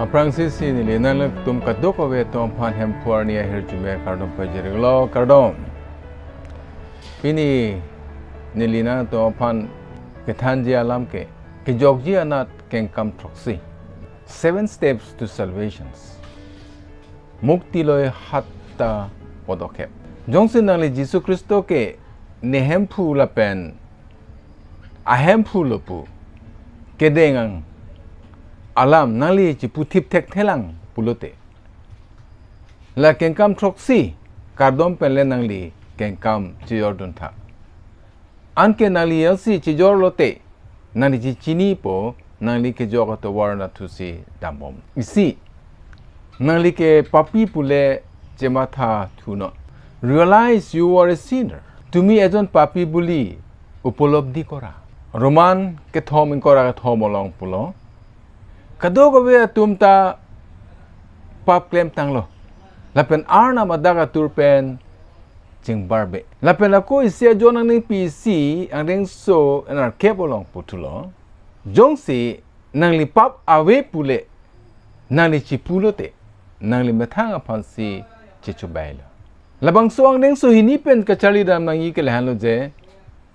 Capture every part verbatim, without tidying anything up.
Aphrangsi si neli nanglitum kadokave atum aphan Hemphu arni ahirjume kardom pajirlo, kardom. Pini neli nangtum aphan kethanji alam ke, kejokji anat kengkam throksi. Seven steps to salvation. Mukti loi hatta podokhep. Jongsi nangli Jisu Khristo ke ne Hemphu lapen ahemphu lo pu kedeng ang alam nangli chiputhip thekthelang pulote, la kengkam throksi kardom pen le nangli kengkam chijordun tha. Anke nangli yasi chijorlote, nangli chichinipo, nangli kejok atovar nathusi dambom. Isi, nangli ke papi pule chematha thunon. Realize you are a sinner. তুমি এজন পাপী বুলি উপলব্ধি কৰা। Roman kethom ingkoi ra kethom along pulo, kadokave atum ta pap klemtanglo, lapen Arnam adak atur pen chingbarbe. Lapen ako isi ajon angningpi isi angdengso nerkep along puthulo, jongsi nangli pap ave pule nangli chipulote, nangli methang aphansi chichobailo. Labangso angdengso hini pen kacharlidam nangji ke lahenlo je,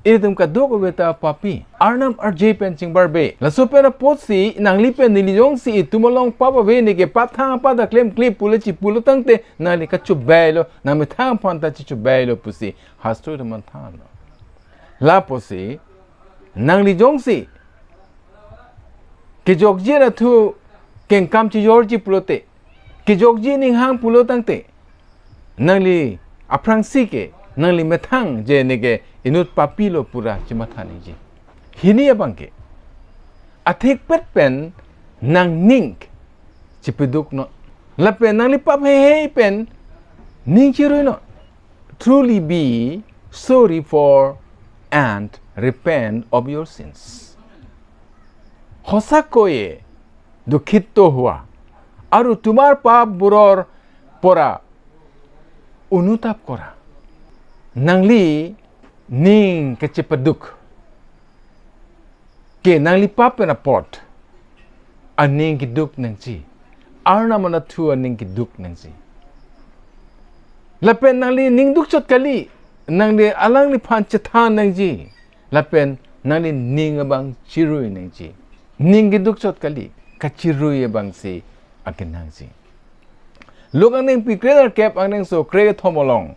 ilitum kadokave ta papi, Arnam arje pen chingbarbe. Laso pen apotsi nangli pen neli jongsi itum along pap ave, neke pap thang apata klemkle pule chipulo tangte, nangli kachobailo, nangmethang aphan ta chichobailo pusi hastro atum manthanlo. Lapusi nangli jongsi kejokji anat thu kengkam chijorji pulote, kejokji ninghang pulo tangte, nangli aphrangsi ke nangli methang je neke inut papi lo pura chematha nangji. Hini abang ke, athikpet pen nangning chipeduknon, lapen nangli pap heihei pen ning chiruinon. Truly be sorry for and repent of your sins. সঁচাকৈয়ে দুঃখিত হোৱা আৰু তোমাৰ পাপবোৰৰ পৰা অনুতাপ কৰা। Nangli ning kachepeduk ke nangli pap pen apot aning keduk nangji, Arnam anat thu aning keduk nangji. Lapen nangli ning dukchot kali, nangli alangliphan chethan nangji. Lapen nangli ning abang chirui nangji. Ning kedukchot kali, kachirui abangsi akenangji. Luk angdengpi kre nerkep angdengso kre kethom along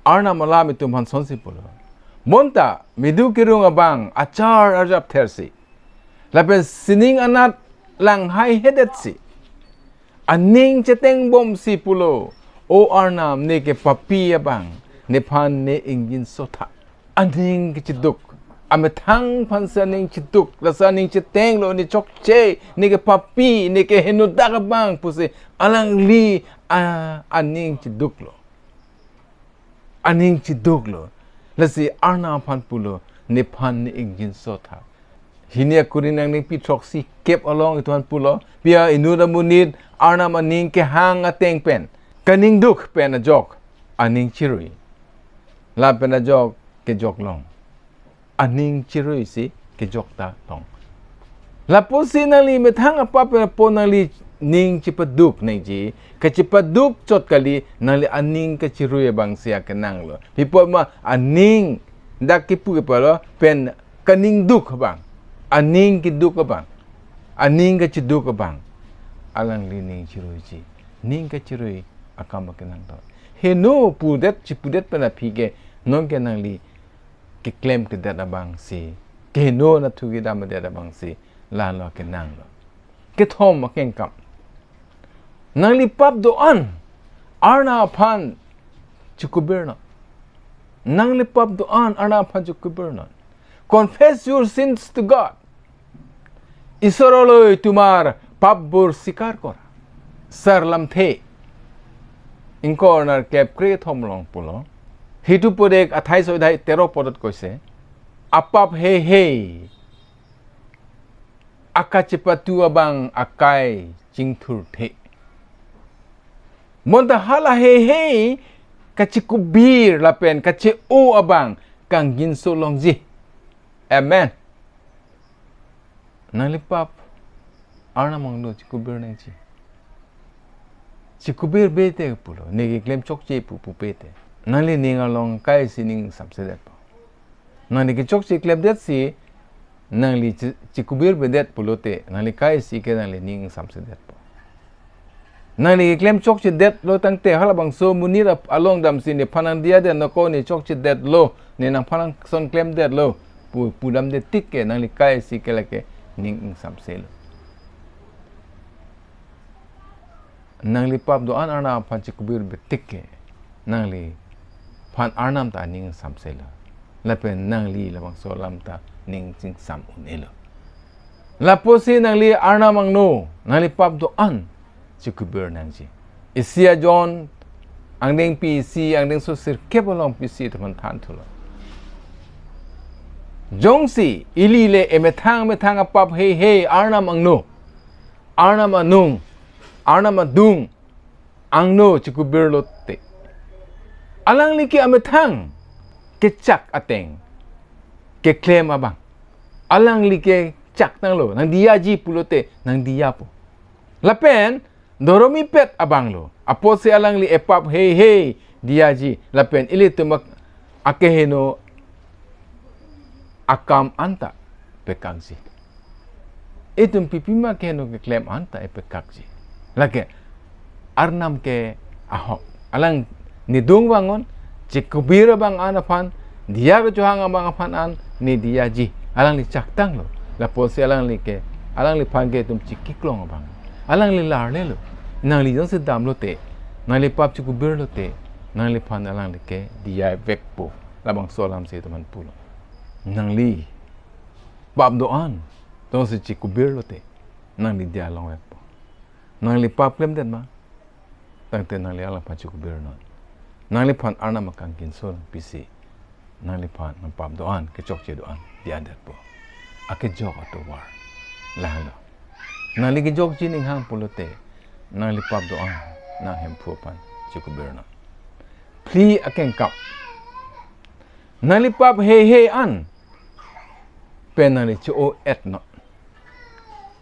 Arnam alam itum aphan sonsi pulo. Bonta medu kerung abang achar arjap thersi, lapen sining anat langhaihedetsi, aning chetengbomsi pulo, O Arnam, neke papi abang, nephan ne ingjinso tha. Aning kacheduk, amethang aphansi aning cheduk, laso aning chetenglo, ne chokche, neke papi, neke henodak abang pusi alangli a, aning cheduklo. Aning cheduklo. Lasi Arnam aphan pulo, nephan ne ingjinso tha. Hini akuri nangningpi throksi kep along itum aphan pulo, pi a inut amonit Arnam aning kehang ateng pen, kaningduk pen ajok aning chirui, lapen ajok kejoklong. Aning chiruisi kejok ta long. Lapusi nangli methang apap pen apot nangli ning chepeduk nangji, kachepaduk chot kali, nangli aning kachirui abangsi akenanglo. Pi apot ma aning dak kipu kepalo pen kaningduk abang, aning keduk abang, aning kacheduk abang, alangli ning chiruiji. Ning kachirui akam akenanglo. Heno pudet chipudet pen aphi ke nonke nangli keklem kedet abangsi, keheno anat thu kedam kedet abangsi, lalo akenanglo. Kethom akengkam, nangli pap do-an Arnam aphan chikubirnon. Nangli pap do-an Arnam aphan chikubirnon. Confess your sins to God. ঈশ্বৰলৈ তোমাৰ পাপবোৰ স্বীকাৰ কৰা। Sarlamthe ingkoi ra nerkep kre kethom along pulo. Hitu podek athai soi dhai tero podot koise, apap heihei akachepatu abang akai chingthurthe. Bonta hala heihei kachikubir lapen kache-o abang kangjinso longji. Amen. Nangli pap Arnam angno chikubir nangji. Chikubir bete pulo, ne keklem chokche pu pupe te, nangli ning along kaisi ning ingsamsedetpo. Nangli kechokche klemdetsi, nangli chi-, chikubir bedet pulote, nangli kaisi ke nangli ning ingsamsedetpo. Nangli keklem chokchedetlo tangte, halabangso monit ap-, along damsi nephan nangdiyadet, noko ne chokchedetlo, ne nangphan nangson klemdetlo pu, pudamde tik ke, nangli kaisi ke lake ning ingsamselo. Nangli pap do-an Arnam aphan chikubir betik ke, nangliphan Arnam ta ning ingsamselo. Lapen nangli labangso alam ta ning chingsam un-elo. Lapusi nangli Arnam angno, nangli pap do-an chikubir nangji. Isi a-John angdengpi isi, angdengso sirkep along pisi teman thanthulo. Jongsi ili le emethang methang apap heihei Arnam angno, Arnam anung, Arnam adung angno chikubirlote, alangli ke amethang kechak ateng keklem abang, alangli ke chaktanglo, nangdiyaji pulote nangdiyapo. Lapen dhorom ipet abanglo, apotsi alangli epap heihei diyaji, lapen ilitum ak-, akeheno akam anta pekakji. Itum pipima keheno keklem anta epekakji. Lake Arnam ke ahok. Alang nedung vangon, chikubir abang an aphan, diya kechohang abang aphan an, ne diyaji. Alangli chaktanglo. Lapusi alangli ke, alangliphan ke itum chikiklong abang. Alangli larlelo. Nangli jongsi damlote, nangli pap chikubirlote, nangliphan alangli ke diyavekpo. Labangso alamsi teman pulo. Nangli pap do-an, jongsi chikubirlote, nangli diya longvekpo. Nangli pap klemdet ma, tangte nangli alangphan chikubirnon. Nangliphan Arnam akangkinso pisi, nangliphan nangpap do-an, kechokche do-an diyadetpo. Akejok atovar lahenlo. Nangli kejokji ning hang pulote, nangli pap do-an nang Hemphu aphan chikubirnon. Phli akengkap. Nangli pap heihei an pen nangli cho-o-etnon.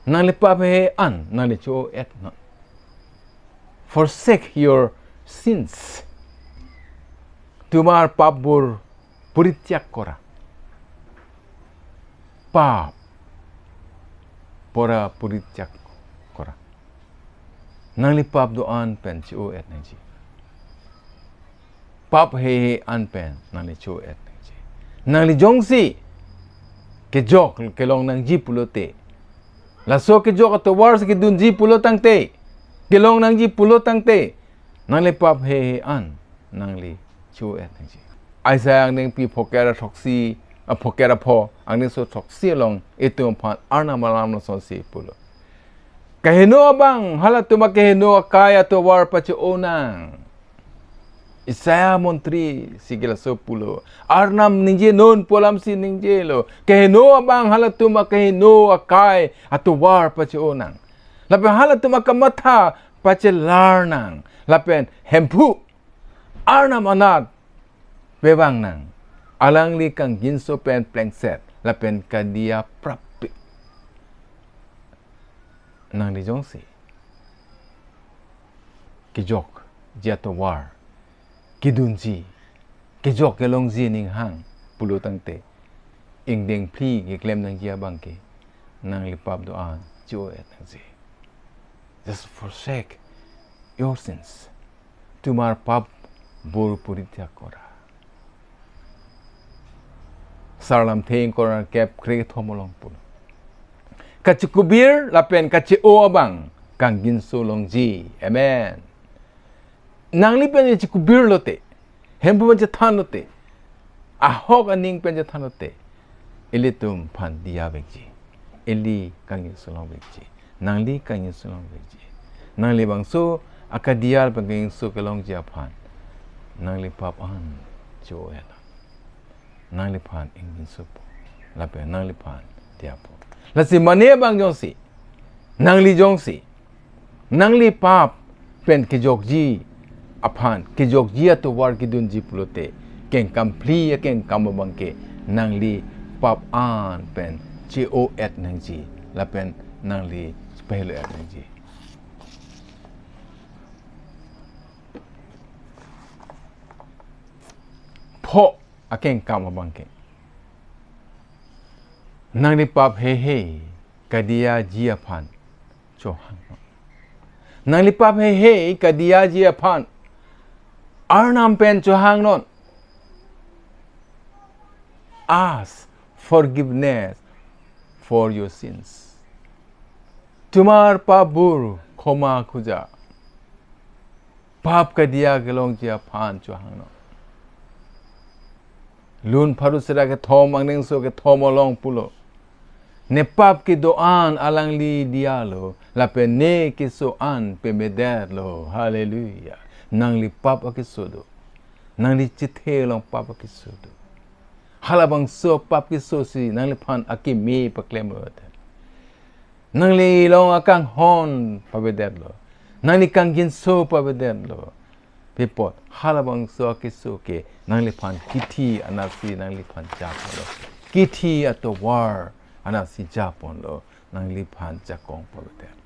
Nangli pap heihei an nangli cho-o-etnon. Forsake your sins. তোমার পাপবোৰ পরিত্যাগ কৰা। পাপ পৰা পৰিত্যাগ কৰা। Nangli pap do-an pen cho-o-et nangji. Pap heihei an pen nangli cho-o-et nangji. Nangli jongsi kejok kelong nangji pulote, laso kejok atovar si kedunji pulo tangte, kelong nangji pulo tangte, nangli pap heihei an nangli cho-o-et nangji. Isaiah angdengpi phokera throksi, a, phokera pho, angdengso throksi along itum aphan Arnam alam lasonsi pulo. Keheno abang halatum akeheno akai atovar pacho-o nang. Isaiah montri si ke laso pulo. Arnam ningjenon pu alamsi ningjelo. Keheno abang halatum akeheno akai atovar pacho-o nang. Lapen halatum akamatha pachelar nang. Lapen Hemphu Arnam anat pevang nang. Alangli kangkinso pen plengset lapen kadiya prappik. Nangli jongsi kejokji atovar kedunji, kejok kelongji ning hang pulo tangte, ingdeng phli keklem nangji abang ke, nangli pap do-an cho-o-et nangji. Just forsake your sins. তোমার পাপবোৰ পৰিত্যাগ কৰা। Sarlamthe ingkoi ra kep krekethom along pulo. Kachikubir lapen kache-o abang kangkinso longji. Amen. Nangli pen chikubirlote, Hemphu pen chethanlote, ahok aning pen chethanlote, ilitum aphan diyavekji. Ili kangkinso longvekji. Nangli kangkinso longvekji. Nangli bangso akadiya pen kangkinso kelongji aphan, nangli pap an cho-o-et. Nangliphan ingkinsopo. Lapen nangliphan diyapo. Lasi mane abang jongsi, nangli jongsi, nangli pap pen kejokji aphan, kejokji atovar kedunji pulote, kengkam phli akengkam abang ke, nangli pap an pen che-o-et nangji, lapen nangli pehelo er nangji. Pho akengkam abangke, nangli pap heihei kadiyaji aphan chohangnon. Nangli pap heihei kadiyaji aphan Arnam pen chohangnon. Ask forgiveness for your sins. Tomar papbur khoma khuja. Pap kadiya kelongji aphan chohangnon. Lun pharo sera kethom, angdengso kethom along pulo, ne pap kedo-an alangli diyalo, lapen ne keso-an pemedetlo. Hallelujah. Nangli pap akeso do. Nangli chethe along pap akeso do. Halabangso pap keso si nangliphan akeme paklemlo te. Nangli along akanghon pavedetlo. Nangli kangjinso pavedetlo. Pi apot halabangso akeso ke nangliphan kithi anatsi nangliphan japonlo. Kithi atovar anatsi japonlo. Nangliphan jakong pavedetlo.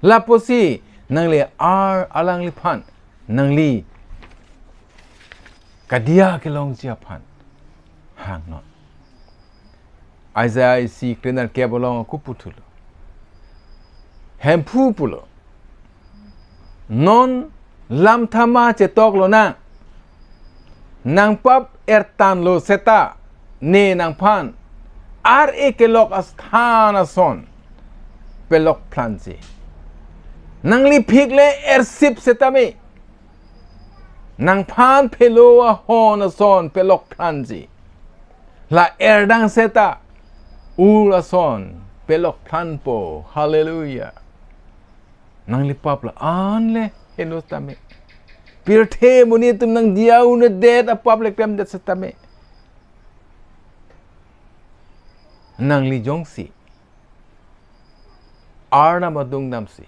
Lapusi nangli ar alangliphan nangli kadiya kelongji aphan hangnon. Isaiah isi krenerkep along ako puthulo. Hemphu pulo, non lamthama chetok lonang. Nangpap ertanlo seta ne nangphan ar-e kelok asthan ason pelok phlanji. Nangli phikle ersip setame nangphan phelo ahon ason pelok phlanji. La erdang seta ur ason pelok phlanpo. Hallelujah. Nangli pap la-an le heno tame. Pirthe monit atum nangdiya un'edet apap le klemdet setame, nangli jongsi Arnam adung damsi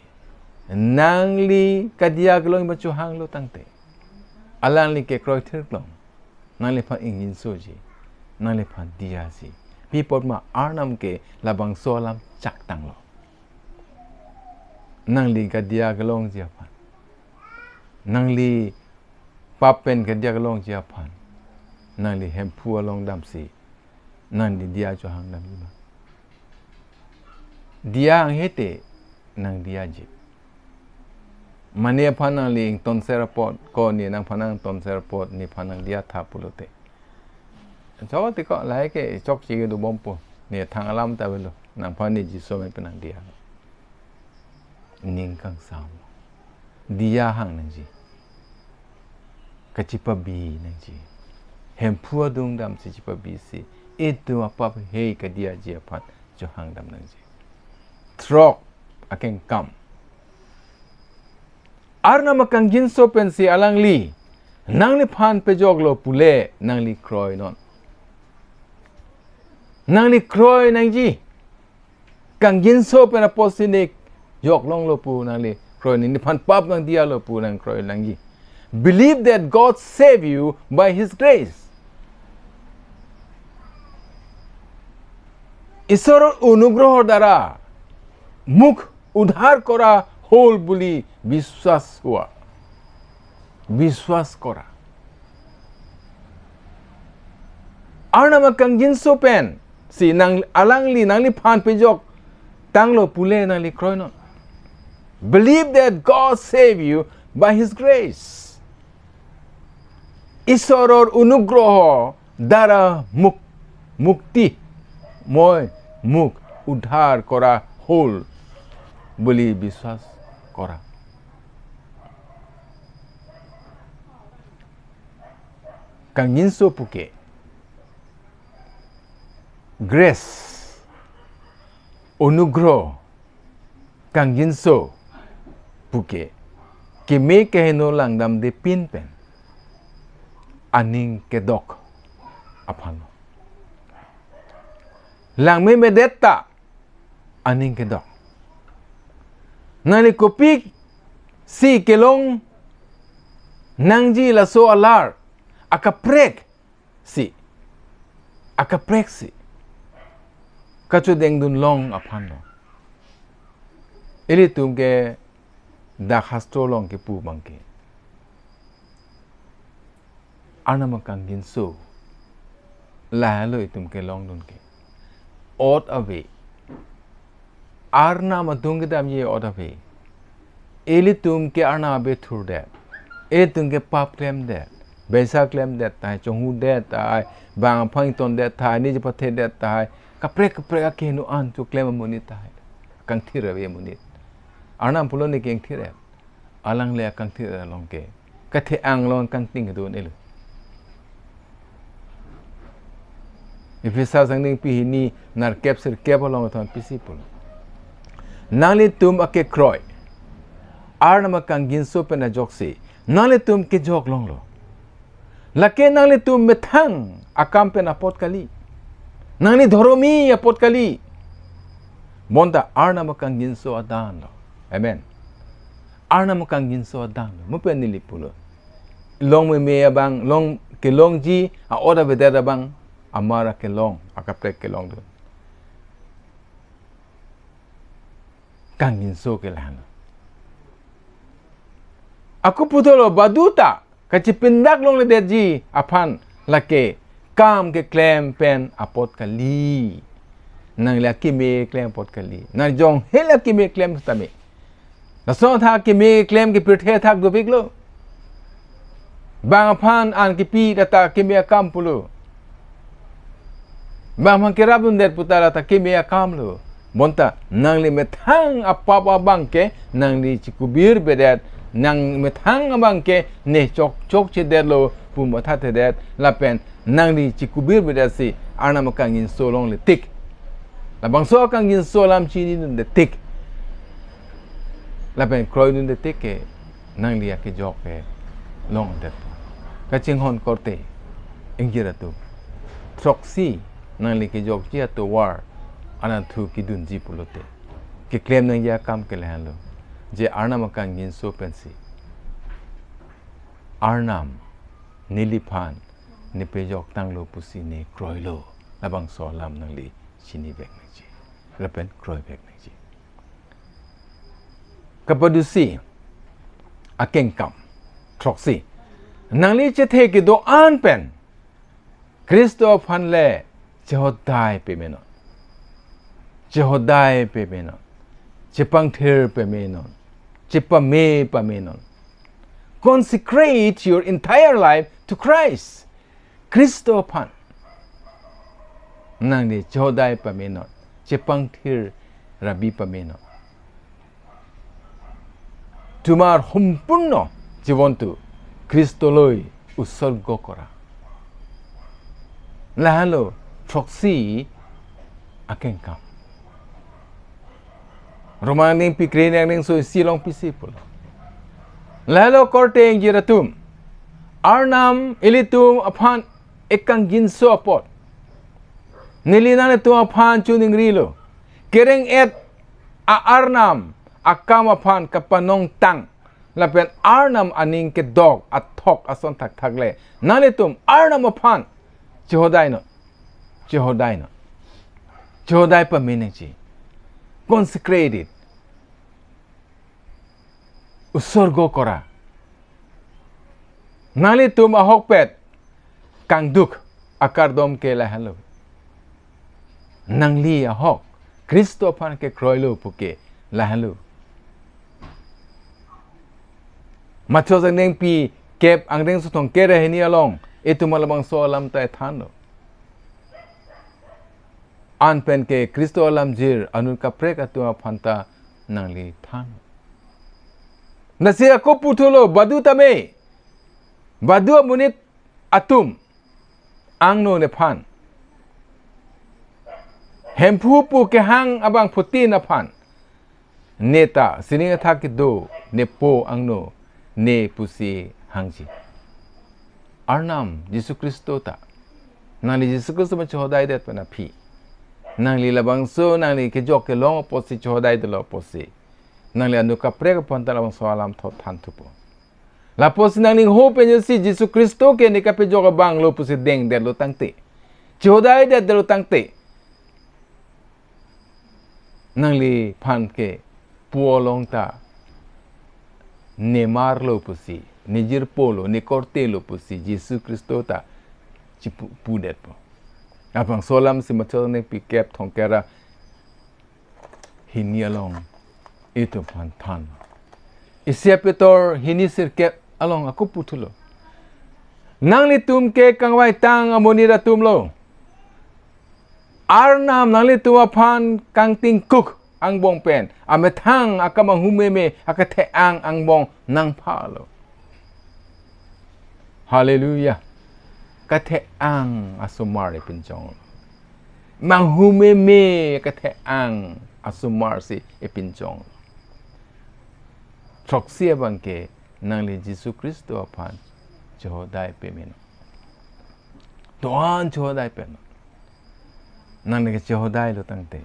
nangli kadiya kelong ma chohanglo tangte, alangli kekroi thirklong nangliphan ingjinsoji, nangliphan diyaji. Pi apot ma Arnam ke labangso alam chaktanglo. Nangli kadiya kelongji aphan, nangli pap pen kadiya kelongji aphan, nangli Hemphu along damsi nangli diya chohang damji ma? Diya hanghe te nangdiyaji. Mane aphan nangli ingtonser apot, ko ne nangphan nangtonser apot nephan nangdiya tha pulote, chok te ko lahai ke chokche kedobompo, ne thang alam ta avelo, nangphan ne Jisu amen pen nangdiya. Ning kangsam. Diya hang nangji. Kachipabi nangji. Hemphu adung damsi chipabisi itum apap hei kadiyaji aphan chohang dam nangji. Throk akengkam, Arnam akangjinso pensi alangli nangliphan pejoklo pule nangli kroinon. Nangli kroi nangji. Kangjinso pen apotsi ne joklonglo pu nangli kroi nangji, nephan pap nangdiyalo pu nang kroi nangji. Believe that God save you by his grace. ঈশ্বরর অনুগ্রহ দ্বারা মোক উদ্ধার করা হল বুলি বিশ্বাস হোৱা। বিশ্বাস কৰা। Arnam akangjinso pensi nang alangli nangliphan pejoktanglo pule nangli kroinon. Believe that God save you by his grace. ঈশ্বৰৰ অনুগ্ৰহ দ্বাৰা মোক, মুক্তি, মই, মোক উদ্ধাৰ কৰা হ'ল বুলি বিশ্বাস কৰা। Kangjinso puke, grace, অনুগ্ৰহ, kangjinso puke, keme keheno langdamde pin pen aning kedok aphanlo. Langmemedet ta aning kedok. Nangli kopisi kelong nangji laso alar akaprek si, akaprek si kachodengdun long aphanlo. Ilitum ke dak hastro along kepu abang ke, Arnam akangjinso lahelo itum kelongdun ke. Ot ave. Arnam atum kedamji ot ave. Ilitum ke Arnam abe thurdet. Ilitum ke pap klemdet. Besa klemdet tahai, chonghudet tahai, bang aphan ingtondet tahai, niji pathedet tahai, kaprek kaprek akeheno an choklem amonit tahai. Kangthir ave amonit. Arnam pulo ne kangthir ave. Alangli akangthir along ke kathe-ang along kangting kedun-elo. Ephesi angdengpi hini nerkep sirkep along thon pisi pulo. Nanglitum akekroi, Arnam akangjinso pen ajoksi nanglitum kejok longlo. Lake nanglitum methang akam pen apot kali. Nangli dhoromi apot kali. Bonta Arnam akangjinso adan lo. Amen. Arnam akangjinso adan lo. Mo pen neli pulo. Long meme abang, long kelongji a-ot avedet abang, amar akelong, akaprek kelongdun. Kangjinso ke lahenlo. Ako puthot lo, badu ta kachipindak longledetji aphan lake kam keklem pen apot kali. Nangli akeme klem apot kali. Nang jong hel akeme klem tame. Lason athak keme klem ke pirthe athak dopiklo. Bang aphan an kipi ta ta keme akam pulo. Bang aphan kerapdundet puta la ta keme akam lo. Bonta nangli methang apap abang ke nangli chikubir bedet, nang methang abang ke ne chok chokchedetlo pu mathathedet lapen nangli chikubir bedetsi Arnam akangjinso longle tik. Labangso akangjinso alam chinidunde tik. Lapen kroidunde tik ke nangli akejok ke longdet. Kachinghon korte ingjir atum. Throksi nangli kejokji atovar anatthu kedunji pulote, keklem nangji akam ke lahenlo. Je Arnam akangjinso pensi Arnam neliphan ne pejoktanglo pusi ne kroilo. Labangso alam nangli chinivek nangji. Lapen kroivek nangji. Kapadusi akengkam. Throksi. Nangli chethe kedo-an pen Khristo aphan le chehodai pamenon. Chehodai pamenon. Chepangthir pamenon. Chepame pamenon. Consecrate your entire life to Christ. Khristo aphan nangli chehodai pamenon, chepangthir rabi pamenon. Tomar সম্পূৰ্ণ জীৱনটো খ্ৰীষ্টলৈ উৎসৰ্গ কৰা। Lahenlo throksi akengkam. Roma angdengpi kre-hini angdengso isi along pisi pulo. Lahenlo korte ingjir atum, Arnam ilitum aphan ekangjinso apot neli nanglitum aphan choningrilo. Kereng-et a-Arnam akam aphan kapanongtang lapen Arnam aning kedok athok ason thakthak le nanglitum Arnam aphan chehodainon. Chehodainon. Chehodai pame nangji. Consecrate it. উৎসৰ্গ কৰা। Nanglitum ahokpet kangduk akardom ke lahenlo. Nangli ahok Khristo aphan kekroilo puke lahenlo. Mathaios angdengpi kep angdengso thomkep ra hini along itum labangso alam ta thanlo. An pen ke Khristo alamjir anut kaprek atum aphan ta nangli than. Lasi ako puthot lo, badu tame, badu amonit atum angno nephan, Hemphu pu kehang abangphutin aphan, ne ta sining athak kedo, ne po angno, ne pusi hangji. Arnam Jisu Khristo ta. Nangli Jisu Khristo ma chehodaidet pen aphi, nangli labangso nangli kejok kelong apotsi chehodaidetlo apotsi, nangli anut kaprek aphan ta labangso alam thot thanthupo. Lapusi nangning hope nyosi Jisu Khristo ke ne kapejok abang lo pusi dengdetlo tangte, chehodaidetlo tangte, nangliphan ke pu along ta ne mar lo pusi, ne jirpo lo, ne korte lo pusi Jisu Khristo ta chipu-, pudetpo. Labangso alam si Matthew ningpi kep thomkep ra hini along itum aphan than. Isi a-Pitor hini sirkep along ako puthulo. Nanglitum ke kangvaitang amonit atum lo. Arnam nanglitum aphan kangtingkuk angbong pen, amethang akamanghu meme akethe-ang angbong nangphalo. Haleluya. Kethe-ang asomar epinchong. Manghu meme kethe-ang asomar si epinchong. Throksi abangke nangli Jisu Khristo aphan chehodai peme non. Doan chehodai peme non. Nangli kechehodai lo tangte,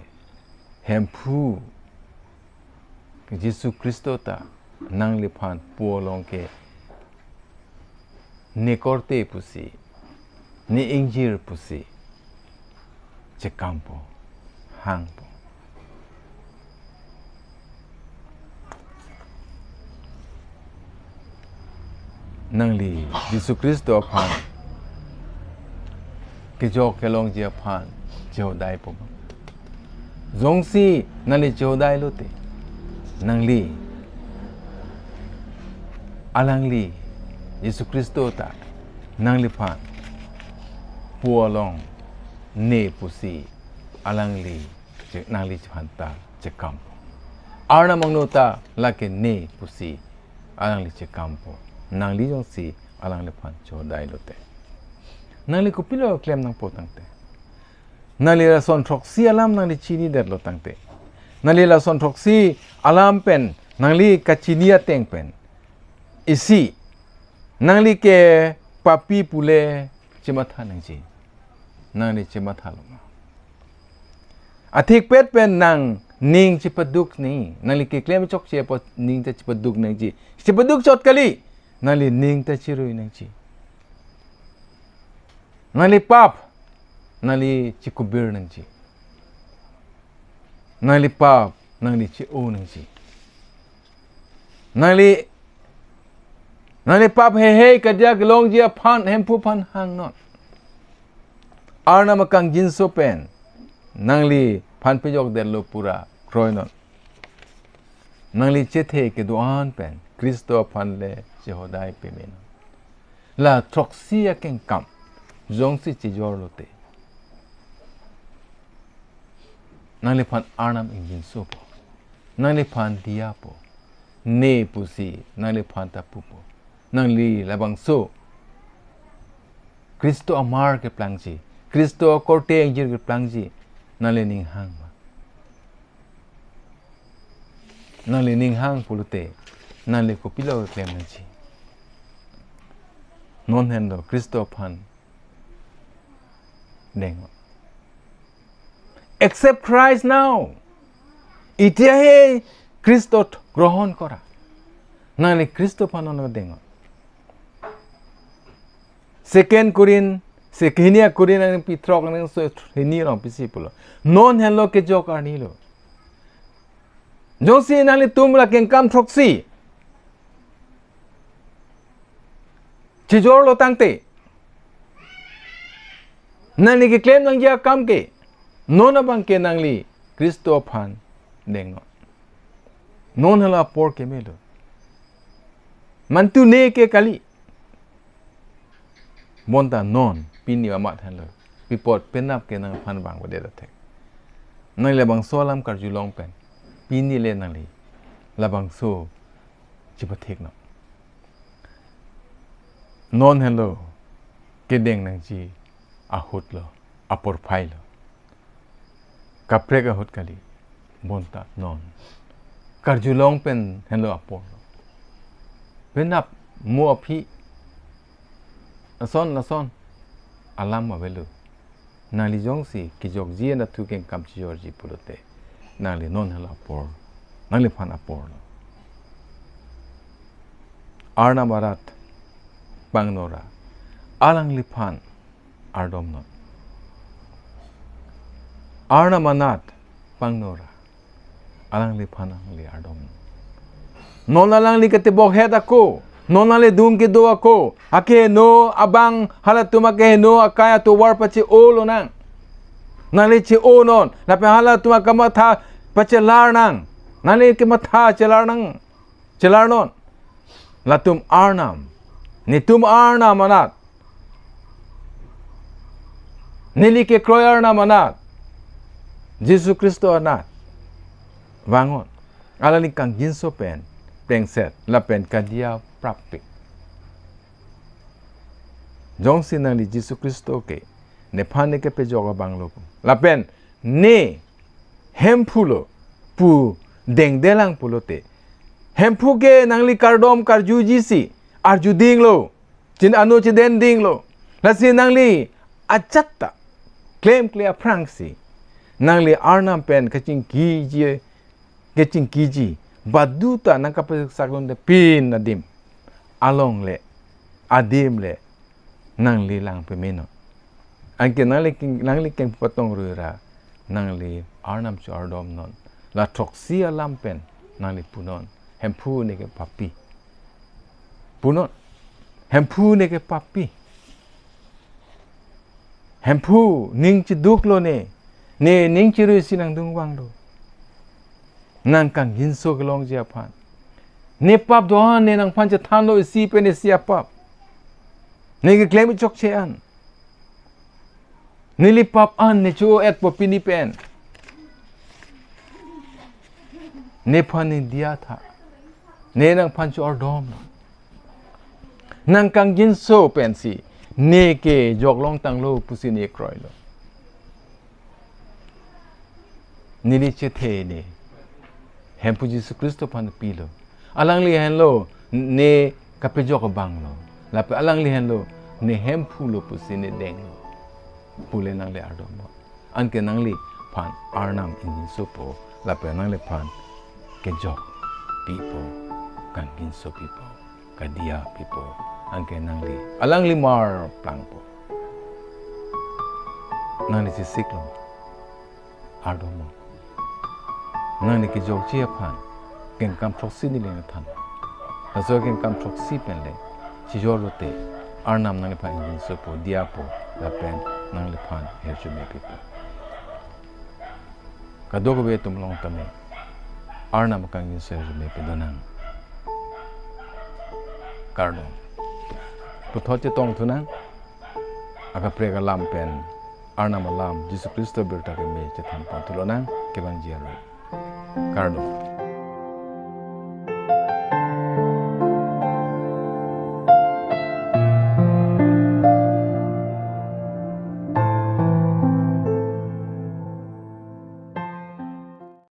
Hemphu Jisu Khristo ta nangliphan pu along ke ne korte pusi, ne ingjir pusi chekampo, hangpo. Nangli Jisu Khristo aphan kejok kelongji aphan chehodaipo. Jongsi nangli chehodai lote, nangli, alangli, Jisu Khristo ta nangliphan pu along ne pusi alangli che-, nangliphan ta chekampo. Arnam angno ta lake ne pusi alangli chekampo. Nangli jongsi alangliphan chehodai lote, nangli kopilo klem nangpo tangte, nangli lason throksi alam nangli chinidetlo tangte, nangli lason throksi alam pen nangli kachini ateng pen isi, nangli ke papi pule chematha nangji. Nangli chemathalo ma? Athikpet pen nangning chepaduk nangji. Nangli keklem chokche apot ning ta chepaduk nangji. Chepaduk chot kali, nangli ning ta cherui nangji. Nangli pap nangli chekubir nangji. Nangli pap nangli che-o nangji. Nangli, nangli pap heihei kadiak longji aphan Hemphu aphan hangnon. Arnam akangjinso pen nangliphan pejokdetlo pura kroinon. Nangli chethe kedo-an pen Khristo aphan le chehodai peme non. La throksi akengkam jongsi chejor lote, nangliphan Arnam ingjinsopo, nangliphan diyapo, ne pusi nangliphan ta pupo. Nangli labangso Khristo amar keplangji, Khristo akorte ingjir keplangji, nangli ning hang ma? Nangli ning hang pulote, nangli kopilo keklem nangji? Non henlo Khristo aphan deng. Accept Christ now. এতিয়াহে খ্ৰীষ্টক গ্ৰহণ কৰা। Nangli Khristo aphan non deng. Second Korin, se-, hini a-Korin ningpi throk ningso hini along pisi pulo, non henlo kejok arni lo. Jongsi nanglitum la kengkam throksi chejorlo tangte, nangli keklem nangji akam ke, non abangke nangli Khristo aphan dengnon. Non hala apor kemelo. Mantu ne ke kali. Bonta non, pini amat henlo. Pi apot penap ke nangphan vangvedet athek. Nangli labangso alam karjulong pen, pini le nangli labangso chipathek non. Non henlo kedeng nangji ahut lo, aporphai lo. Kaprek ahut kali, bonta non. Karjulong pen henlo apor lo. Penap mo aphi, lason lason alam avelo. Nangli jongsi kejokji anatthu kengkam chejorji pulote, nangli non hala apor, nangliphan apor lo. Arnam arat pangnora, alangliphan ardomnon. Arnam anat pangnora, Alangliphan alangli ardom. Non alangli ketebok het ako, non alangli adung kedo ako, akeheno abang halatum akeheno akai atovar pache-o lonang. Nangli che-o non, lapen halatum akamatha pachelar nang. Nangli kematha chelar nang. Chelar non. Latum Arnam. Netum Arnam anat. Neli kekroi Arnam anat. Jisu Khristo anat. Vang non. Alangli kangjinso pen plengset lapen kadiya prappik. Jongsi nangli Jisu Khristo ke nephan ne kepejok abang lo pu, lapen ne Hemphu lo pu dengdelang pulote, Hemphu ke nangli kardom karjujisi arjudinglo, chin ano chedendinglo. Lasi nangli achatta klemkle aphrangsi nangli Arnam pen kachingkiji, kachingkiji baduta nangkapasakdunde pin adim along le, adim le nangli lang pemeno. Anke nangli king-, nangli keng patong rui ra, nangli Arnam cho ardom non. La throksi alam pen nangli punon, Hemphu ne ke papi. Punon, Hemphu ne ke papi. Hemphu ning chiduk lo ne, ne ning chirui si nangdung vanglo. Nang kangjinso kelongji aphan. Ne pap do-an ne nangphan chethanlo isi pen isi apap. Ne keklem chokche an. Neli pap an ne cho-et po pini pen. Nephan ne diya tha. Ne nangphan cho ardom lo. Nang kangjinso pensi ne kejok longtanglo pusi ne kroilo. Neli chethe ne Hemphu Jisu Khristo aphan pilo. Alangli henlo ne kapejok abang lo. Lapen alangli henlo ne Hemphu lo pusi ne denglo. Pule nangli ardom lo. Anke nangliphan Arnam ingjinsopo, lapen nangliphan kejok pipo, kangjinso pipo, kadiya pipo, anke nangli alangli mar plangpo. Nangli chesik lo, ardom lo. Nangli kejokji aphan kengkam throksi neli nangthan. Laso kengkam throksi pen le chijor lote, Arnam nangliphan ingjinsopo, diyapo, lapen nangliphan hirjume pipo. Kadokave atum along tame Arnam kangjinso hirjume pidunang. Kardom. Puthot chetong thunang. Akaprek alam pen Arnam alam, Jisu Khristo birta keme chethan pon thulonang, kevangji arlo. Kardom.